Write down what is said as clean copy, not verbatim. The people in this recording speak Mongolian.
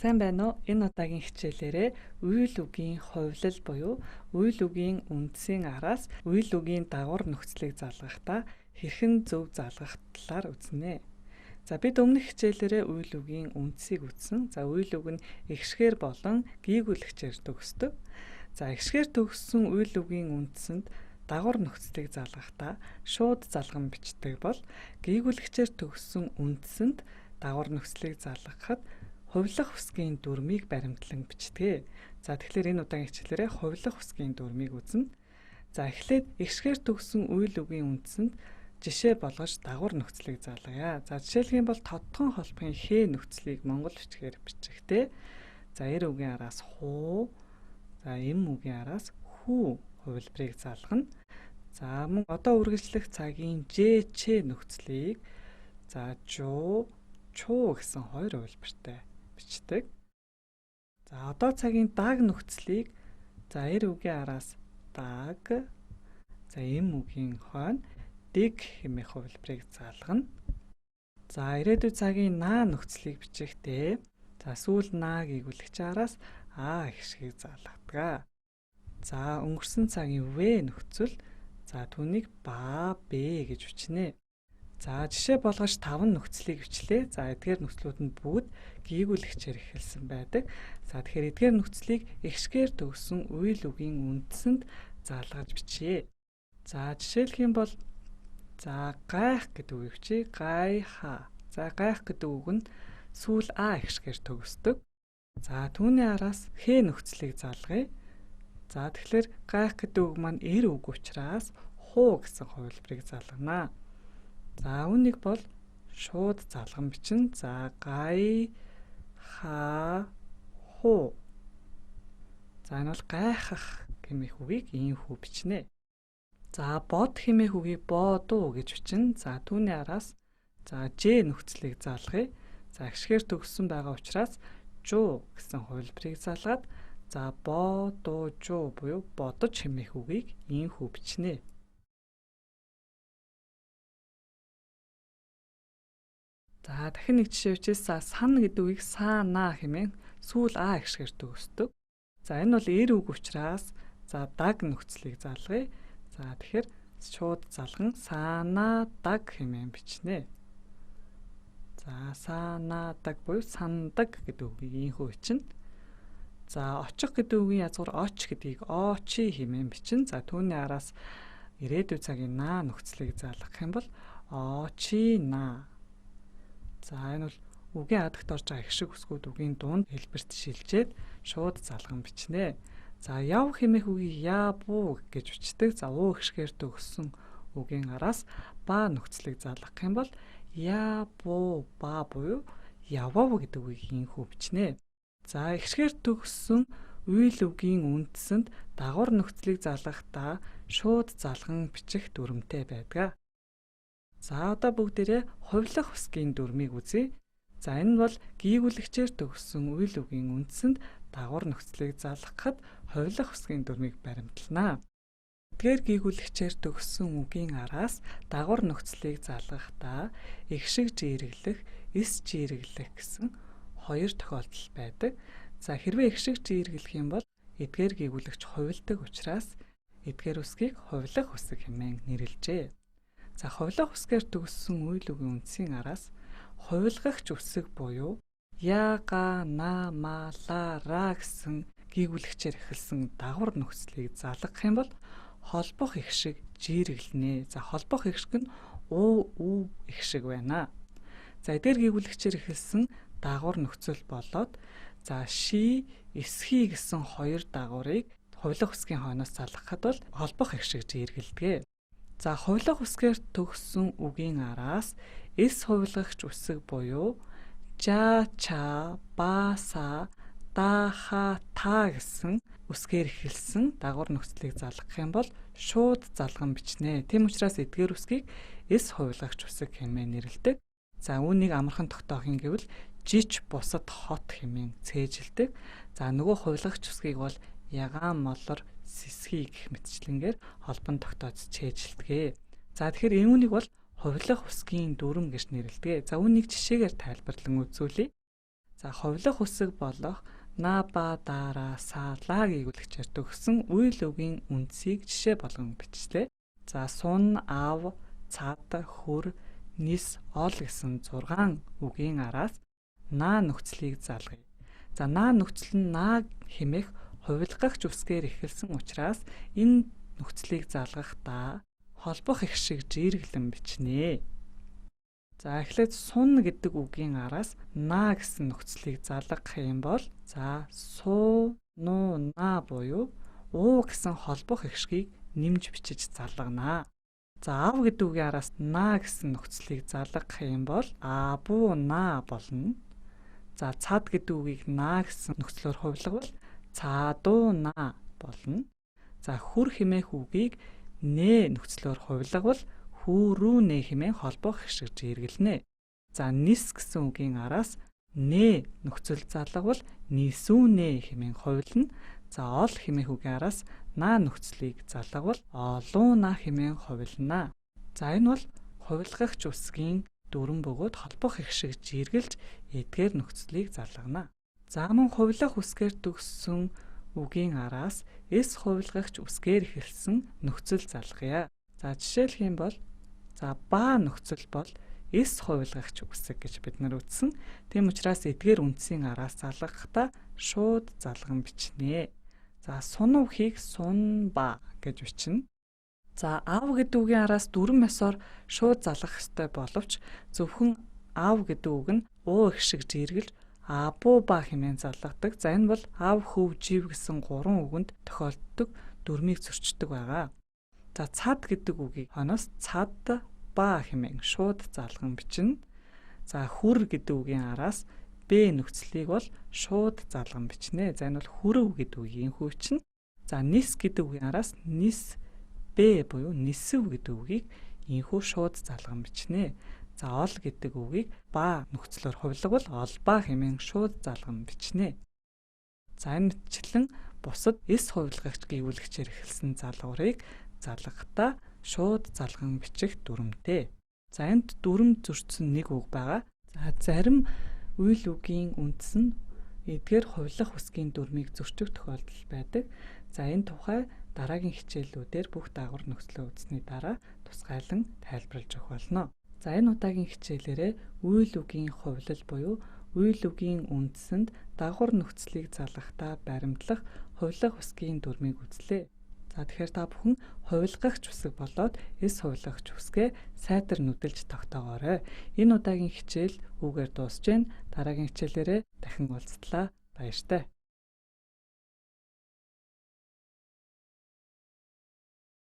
Сайн байна уу? Энэ удаагийн хичээлээрээ үйл үгийн хувилал буюу үйл үгийн үндсийн араас үйл үгийн дагавар нөхцөлийг залгахдаа хэрхэн зөв залгах талаар үзнэ. За бид өмнөх хичээлээрээ үйл үгийн үндсийг үзсэн. За үйл үг нь эгшгээр болон гийгүүлэгчээр төгсдөг. За эгшгээр төгссөн үйл үгийн үндсэнд дагавар нөхцөлийг залгахдаа шууд залган бичдэг бол гийгүүлэгчээр төгссөн үндсэнд дагавар нөхцөлийг залгахад хувилах үсгийн дүрмийг баримтлан бичдэг. За тэгэхээр энэ удаагийн хичээлээрээ хувилах үсгийн дүрмийг үзнэ. За эхлээд эгшгээр төгссөн үйл үгийн үндсэнд жишээ болгож дагавар нөхцөлийг залгая. За жишээлх юм бол тодтгон холбохын хэ нөхцөлийг монгол бичгээр бичихтэй. За эр үгийн араас хуу, за эм үгийн араас хүү хувилбарыг залгана. За мөн одоо үргэлжлэх цагийн ж ч нөхцөлийг за жуу, чуу гэсэн хоёр хувилбартай бичдэг. За одоо цагийн даг нөхцөлийг за эр үгийн араас даг, за эм үгийн хойно дэг хэмээх хувилбарыг залгана. За ирээдүйн цагийн наа нөхцөлийг бичихтэй за сүүл наа гийгүүлэгч араас а гişгийг залгадаг. За өнгөрсөн цагийн в нөхцөл за түүнийг ба б гэж бичнэ. За жишээ болгож 5 нөхцөлийг бичлээ. За эдгээр нөхцлүүд нь бүгд гийгүүлэгчээр эхэлсэн байдаг. За тэгэхээр эдгээр нөхцөлийг эгшгээр төгссөн үйл үгийн үндсэнд залгаж бичье. За жишээлх юм бол за гайх гэдэг үгийг бичье. Гайхаа. За гайх гэдэг үг нь сүүл а эгшгээр төгсдөг. За түүний араас хэ нөхцөлийг залгая. За тэгэхээр гайх гэдэг үг маань эр үг учраас хуу гэсэн хувилбарыг залгана. За үүнийг бол шууд залган бичнэ. За гай ха хуу. За энэ бол гайхах хэмээх үгийг ийхүү бичнэ. За бод хэмээх үгийг бодуу гэж бичнэ. За түүний араас за ж нөхцөлийг залгая. За гişгээр төгссөн байгаа учраас жуу гэсэн хувилбарыг залгаад за бо дуу жуу буюу бодож хэмээх үгийг ийхүү бичнэ. За дахин нэг жишээ бичээс сан гэдэг үгийг саа на хэмээн сүүл а гişгээр төгсдөг. За энэ бол эр үг учраас за даг нөхцөлийг залгая. За тэгэхээр шууд залган саана даг хэмээн бичнэ. За саана даг буюу сандаг гэдэг үгийг ийхүү бичнэ. За очих гэдэг үгийн язгуур оч гэдгийг очи хэмээн бичнэ. За түүний араас ирээдүйн цагийн наа нөхцөлийг залгах юм бол очи на. За энэ бол үгийн адагт орж байгаа эгшиг үсгүүд үгийн дунд хэлбэрт шилжээд шууд залган бичнэ. За яв хэмээх үгийг яа буу гэж бичдэг. За уу эгшгээр төгссөн үгийн араас ба нөхцөлийг залгах юм бол яа буу ба буюу явав гэдэг үгийг ийхүү бичнэ. За эгшгээр төгссөн үйл үгийн үндсэнд дагавар нөхцөлийг залгахдаа шууд залган бичих дүрмтэй байдаг. За одоо бүгдээрээ хувилах үсгийн дүрмийг үзье. За энэ бол гийгүүлэгчээр төгссөн үйл үгийн үндсэнд дагавар нөхцөлийг залгахад хувилах үсгийн дүрмийг баримтлана. Эдгээр гийгүүлэгчээр төгссөн үгийн араас дагавар нөхцөлийг залгахдаа эгшиг жийрэглэх, эс жийрэглэх гэсэн хоёр тохиолдол байдаг. За хэрвээ эгшиг жийрэглэх юм бол эдгээр гийгүүлэгч хувилдаг учраас эдгээр үсгийг хувилах үсэг хэмээн нэрлэжээ. За хувилах үсгээр төгссөн үйл үгийн үндсийн араас хувилгагч үсэг буюу я, га, на, ма, ла, ра гэсэн гийгүүлэгчээр эхэлсэн дагавар нөхцөлийг залгах юм бол холбох эгшиг жийрэглэнэ. За холбох эгшиг нь у, ү эгшиг байна. За эдгээр гийгүүлэгчээр эхэлсэн дагавар нөхцөл болоод за ши, эсхий гэсэн хоёр дагаврыг хувилах үсгийн хойноос залгахад бол холбох эгшиг жийрэглэдэг. За хувилах үсгээр төгссөн үгийн араас эс хувилгагч үсэг буюу жа, ча, ба, са, да, ха, та гэсэн үсгээр эхэлсэн дагавар нөхцөлийг залгах юм бол шууд залган бичнэ. Тийм учраас эдгээр үсгийг эс хувилгагч үсэг хэмээн нэрлэдэг. За үүнийг амархан тогтоох юм гэвэл жич бусад хот хэмээн цээжилдэг. За нөгөө хувилгагч үсгийг бол ягаан молор сэсхий гэх мэтчлэнгээр холбон тогтоож цээжилдэг. За тэгэхээр үүнийг бол хувилах үсгийн дүрэм гэж нэрлэдэг. За үүнийг жишээгээр тайлбарлан үзүүлье. За, хувилах үсэг болох на, ба, да, ра, са, ла гийгүүлэгчээр төгссөн үйл үгийн үндсийг жишээ болгон бичлээ. За, сун, ав, цад, хөр, нис, ол гэсэн 6 үгийн араас на нөхцөлийг залгая. За, на нөхцөл нь на хэмээх хувилгагч үсгээр эхэлсэн учраас энэ нөхцөлийг залгахдаа холбох их шиг жийрэглэн бичнэ. За, эхлээд сун гэдэг үгийн араас на гэсэн нөхцөлийг залгах юм бол за суу, нуу, на буюу уу гэсэн холбох эгшгийг нэмж бичиж залгана. За, ав гэдэг үгийн араас на гэсэн нөхцөлийг залгах юм бол а, бу, на болно. За, цад гэдэг үгийг на гэсэн нөхцлөөр хувилгавал цаадуу на болно. За, хүр хэмээх үгийг нэ нөхцлөөр хувилгавал хүүрүү нэ хэмээн холбох хэшиг жийрэглэнэ. За, нис гэсэн үгийн араас нэ нөхцөл залгавал нисүү нэ хэмээн хувилна. За, ол хэмээх үгийн араас на нөхцөлийг залгавал олууна хэмээн хувилна. За, энэ бол хувилгагч үсгийн дүрэм бөгөөд холбох их шиг жийрэглэж эдгээр нөхцөлийг залгана. За, мөн хувилах үсгээр төгссөн үгийн араас эс хувилгагч үсгээр эхэлсэн нөхцөл залгая. За, жишээлх юм бол за ба нөхцөл бол эс хувилгагч үсэг гэж бид нар үзсэн. Тийм учраас эдгээр үндсийн араас залгахдаа шууд залган бичнэ. За, сунувхийг сун ба гэж бичнэ. За, ав гэдэг үгийн араас дүрэм ёсоор шууд залгах ёстой боловч зөвхөн ав гэдэг үг нь уу их шиг жийрэглэж абуу ба хэмээн залгадаг. За, энэ бол ав, хөв, жив гэсэн гурван үгэнд тохиолддог дүрмийг зөрчдөг байгаа. За, цад гэдэг үгийг хойноос цад ба хэмээн шууд залган бичнэ. За, хүр гэдэг үгийн араас Б нөхцөлийг бол шууд залган бичнэ. За, энэ бол хүрв гэдэг үгийн хөвчин. За, нис гэдэг үгийн араас нис Б буюу нисв гэдэг үгийг инхүү шууд залган бичнэ. За, ол гэдэг үгийг ба нөхцлөөр хувилгавал олбаа хэмээн шууд залган бичнэ. За, энэ мэтчлэн бусад эс хувилгагч гийгүүлэгчээр эхэлсэн залгуурыг залгахдаа шууд залган бичих дүрэмтэй. За, энд дүрэм зөрчсөн нэг үг байгаа. За, зарим үйл үгийн үндэс нь эдгээр хувилах үсгийн дүрмийг зөрчих тохиолдол байдаг. За, энэ тухай дараагийн хичээлүүдээр бүх дагавар нөхцлөө үзсний дараа тусгайлан тайлбарлаж өгөх болно. За, энэ удаагийн хичээлээрээ үйл үгийн хувилал буюу үйл үгийн үндсэнд дагавар нөхцөлийг залгахдаа баримтлах хувилах үсгийн дүрмийг үзлээ. За, тэгэхээр та бүхэн хувилгагч үсэг болоод эс хувилгагч үсгээ сайтар нүдэлж тогтоогоорой. Энэ удаагийн хичээл үүгээр дуусж байна. Дараагийн хичээлээрээ дахин уулзтлаа. Баяртай.